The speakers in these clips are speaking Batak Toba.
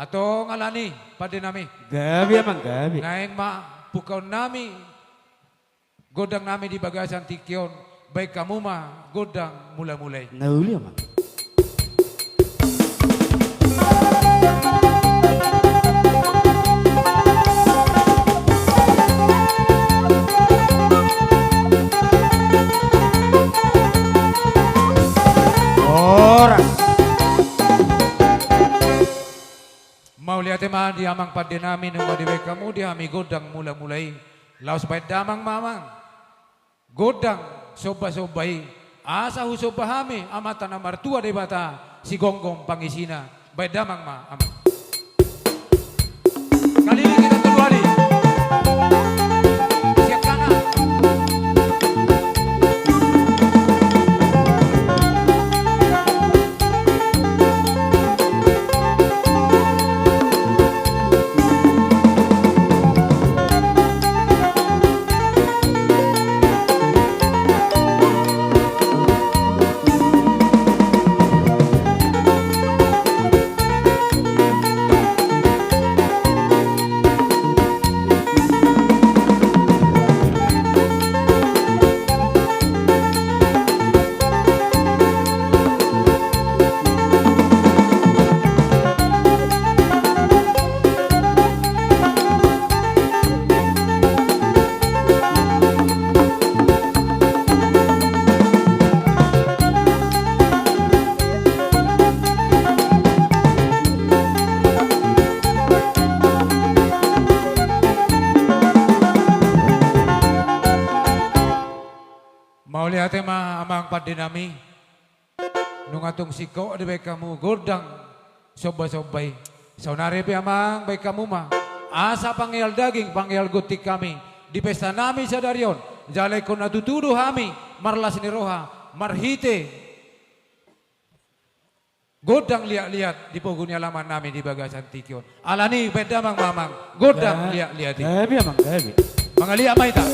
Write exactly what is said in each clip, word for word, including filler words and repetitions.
Antong alani, pande nami. Gabe, amang, gabe. Naeng ma pungkaon nami, gondang nami di bagasan tingki on, baen hamu ma gondang mula-mula i. Na uli, amang. Horas. Mauliate ma di amang pande nami, nunga dibaen hamu di hami gondang mula-mula i. Laos baen damang ma, amang, gondang somba-somba i, asa husomba hami Amanta na martua Debata, sigomgom pangisina. Baen damang ma, amang. Kali ini kita keluari. Siap, kanan. Mauliate ma, amang pande nami. Nunga tung singkop dibaen hamu gondang somba-somba i. Saonari pe, amang, baen hamu ma asa pangeal daging, pangeal gonting hami di pesta nami sadari on. Jala ingkon na tutu do hami marlas ni roha marhite gondang liat-liat di pogu ni alaman nami di bagasan tingki on. Alani, baen damang ma, amang, gondang liat-liat i. Gabe, amang, gabe. Mangaliat ma hita.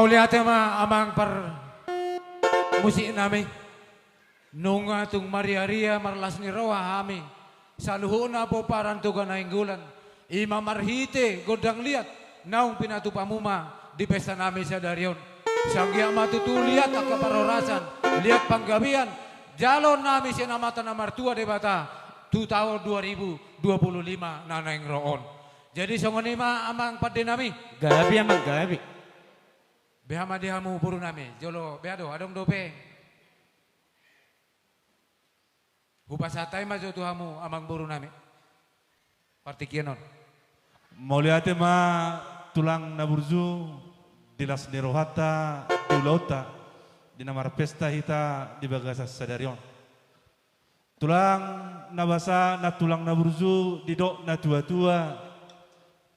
Mauliate ma amang parmusik nami. Nunga tung mariaria marlas ni roha hami, saluhutna pomparan Toga Nainggolan, i ma marhite gondang liat naung pinatupamu ma di pesta nami sadari on. Sai anggiat ma tutu liat angka parhorasan, liat panggabean, jalo nami sian Amanta na martua Debata tu taon dua ribu dua puluh lima na naeng ro on. Jadi songon i ma amang pande nami. Gabe amang, gabe. Beha ma di hamu boru nami, jolo beha do, adong dope. Hupasahat hami ma jo tu hamu amang boru nami. Partingkian on. Mauliate ma tulang na burju di las ni rohanta, di ulaonta, di na marpesta hita di bagasan sadari on. Tulang na basa, na tulang na burju, didok na tua-tua,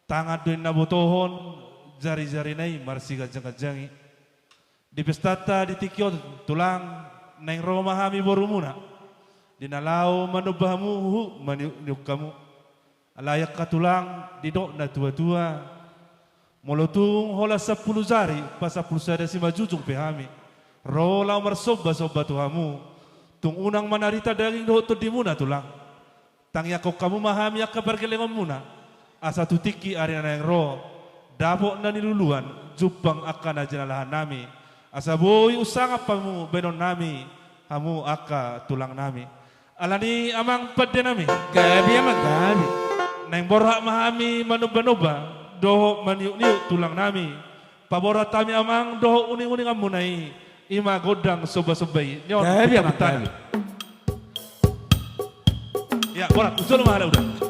tangan do i na botohon, jari-jarina i marsiganjang-ganjangi. Di pestanta di tingki on tulang, naeng ro ma hami borumuna, di na laho manomba hamu huhut maniuk-niuk hamu. Alai angka tulang, didok na tua-tua, molo tung holan sampulu jari pasampulu sada simanjujung pe hami ro laho marsomba-somba tu hamu, tung unang manarita daging dohot tondimuna tulang. Tangiangkon hamu ma hami angka pargellengonmuna, asa tu tingki ari na naeng ro, dapot na niluluan, jumpang angka na jinalahan nami, asa boi unsangap hamu baenon nami, hamu angka tulang nami. Alani amang pande nami. Gabe amang, gabe. Naeng borhat ma hami manomba-nomba dohot maniuk-niuk tulang nami. Paborhat hami amang dohot uning-uninganmuna i, i ma gondang somba-somba i. Ni on. Gabe amang, gabe. Ya, borhat, usul ma halahuda.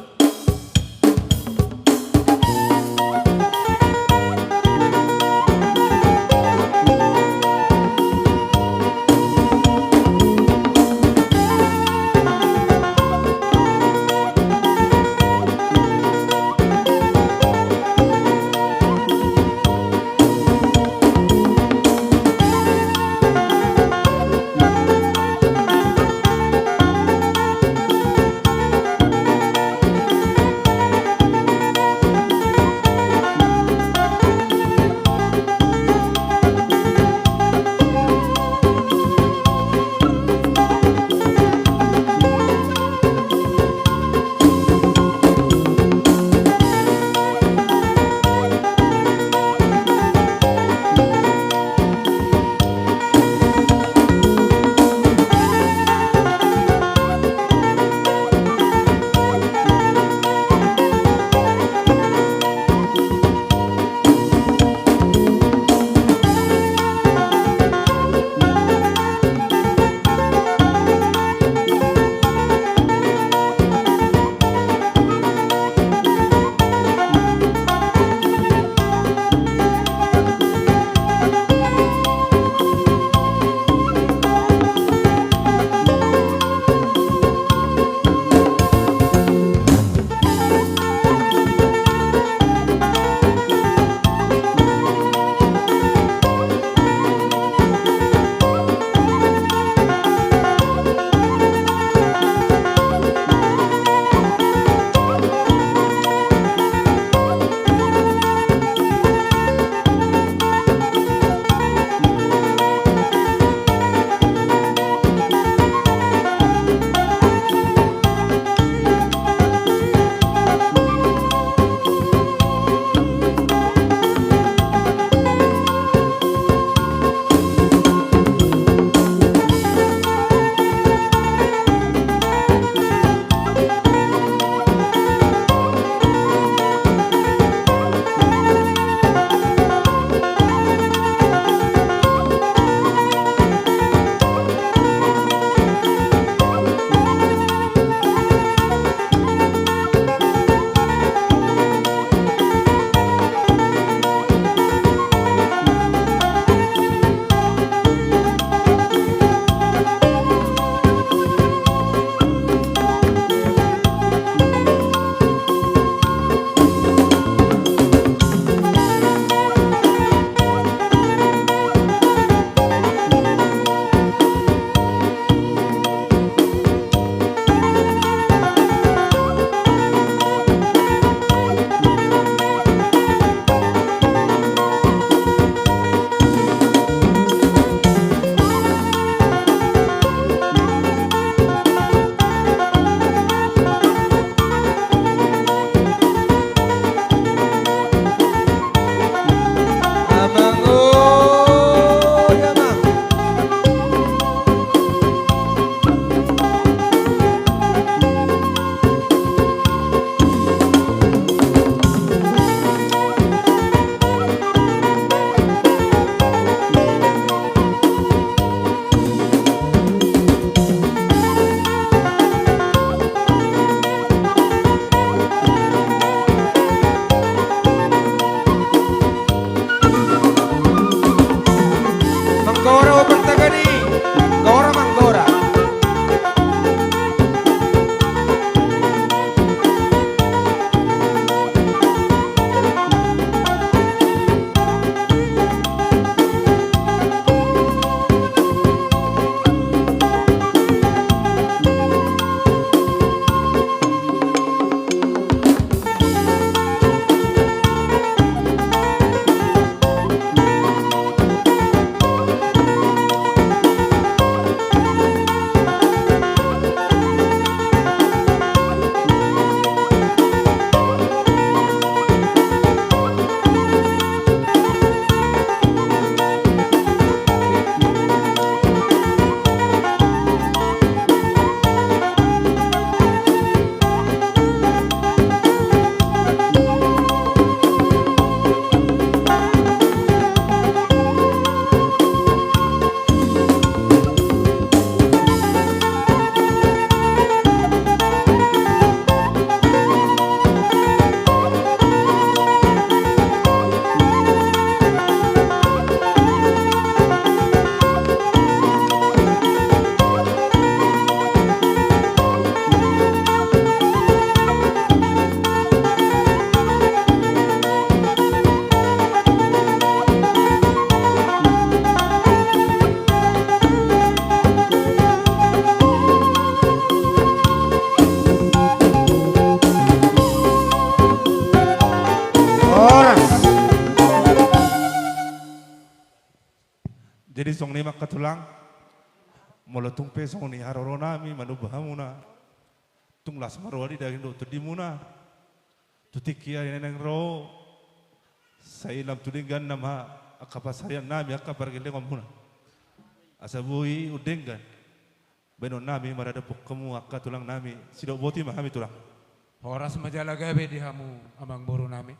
Jadi songon i ma angka tulang, molo tung pe songon i haroronami manumba hamuna, tung las ma roha di daging dohot tondimuna. Tu tingki i naeng ro, sai lam tu dengganna ma angka pansariannami angka pargellengonmuna. Asa boi umdenggan bahenonnami maradophon hamu angka tulangnami. Sidok boti ma hami tulang. Horas ma jala gabe di hamu amangborunami.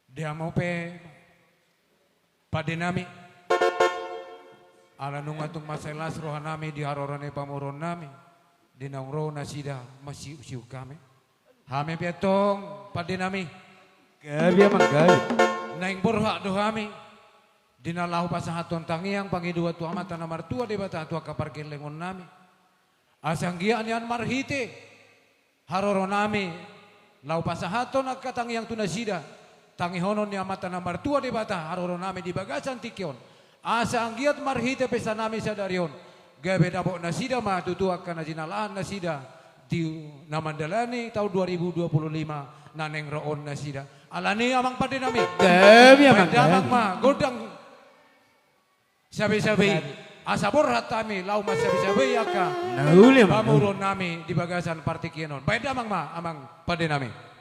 Di hamu pe pandenami. Ala nunga tung mansai las rohanami di haroro ni pamoruonnami, di naung ro nasida mansiuksiuk hami. Hami pe antong pandenami. Gabe amang, gabe. Naeng borhat do hami di na laho pasahathon tangiang pangidoan tu Amanta na martua Debata tu angka pargellengonnami. Asa anggiat nian marhite haroronami laho pasahathon angka tangiang tu nasida, tangihonon ni Amanta na martua Debata haroronami di bagasan tingki on. Asa anggiat marhite pesanami sadari on, gabe dapot nasida ma tutu angka na jinalahan nasida di na mandalani taon dua ribu dua puluh lima na naeng ro on nasida. Alani i amang pandenami. Gabe amang, baen damang ma gondang sabe-sabe i. Asa borhat hami laho mansabe-sabei angka pamoruonnami di bagasan partingkian on. Baen damang ma amang pandenami.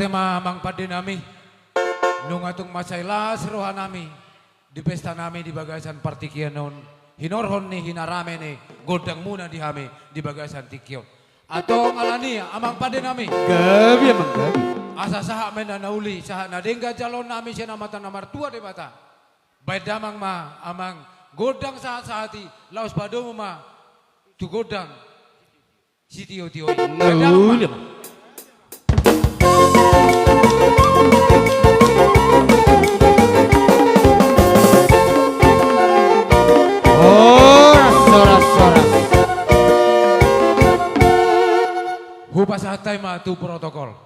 ma amang pande nami, nunga tung mansai las roha nami di pesta nami di bagasan partingkian on, hinorhon ni hinarame ni gondang muna di hami di bagasan tingki on. Antong alani i amang pande nami. Gabe amang gabe. Asa sahat ma inna na uli, sahat na denggan jaloon nami sian Amanta na martua Debata. Baen damang ma amang gondang sahat-sahat i, laos padomu ma tu gondang sitiotio i. Baen damang ma. Na uli ma. Horas, horas, horas. Hupasahat hami ma tu protokol.